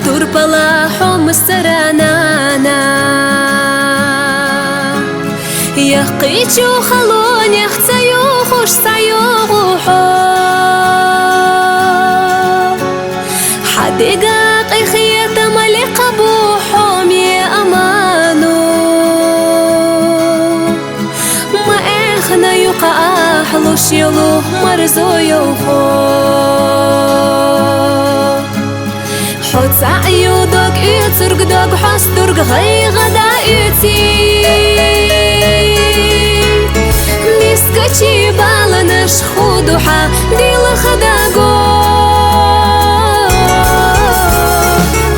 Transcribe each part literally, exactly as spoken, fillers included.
Турпала хьо мустара, нана. Яхъичу халонех ца юхуш, ца югу хьо. Хьа дега къехета мали къабу хьоме аману. Ма эхна юкъа ахлу шилу марзо йохо. Хьо цаъ ю дог уьцург дог хьостург гъайгъада уьци. Мискачи баланаш худуха дилхадаго.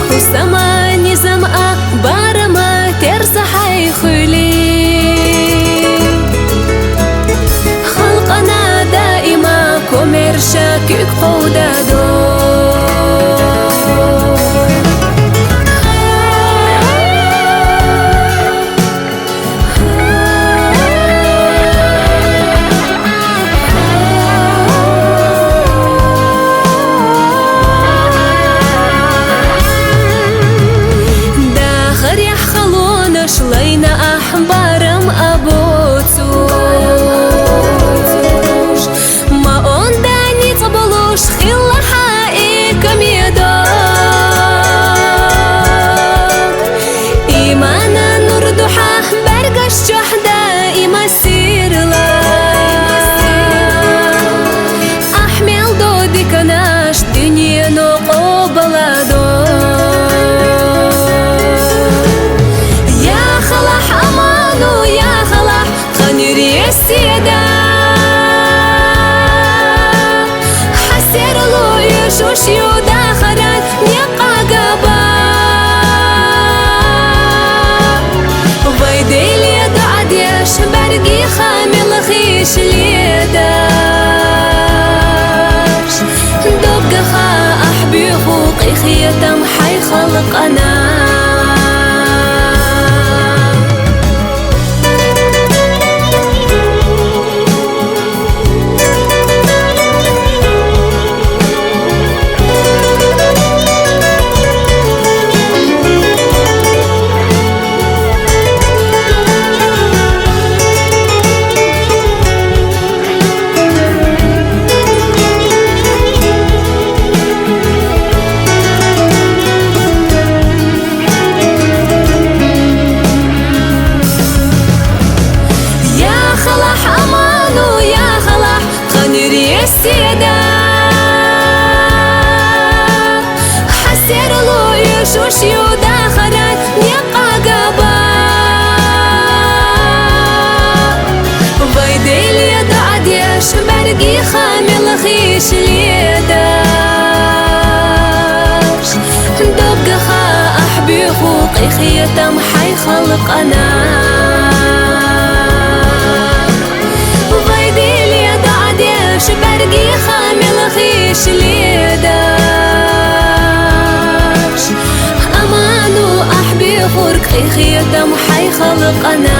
Хусама низам а барама терза хьай хуьли. Халкъана даима комерша куьк къовдадо. Дахаряхь халонаш лайна ахь барам абоцуш. Ма онда ницкъ болуш хилла хьа и камедо. Имана нур ду хьа бӀаргаш чохь даима сирла. Ахь мел до диканаш дуьнено къобаладо. Яхалахь аману, яхалахь ханир еседа. Хьасерло уьшуш ю дахаран некъагаба. Вай деле даӀдеш бӀарги хамил хиш ледаш. Доггаха ахь буьху къихетам хьай халкъана. Яхалахь аману, яхалахь ханир еседа. Хьасерло уьшуш ю дахаран некъагаба. Вай деле даӀдеш бӀарги хамил хиш ледаш. Доггаха ахь буьху къихетам хьай халкъана. Вай деле даӀдеш бӀарги хамил хиш ледаш. Аману ахь буьхург къихетам хьай халкъана.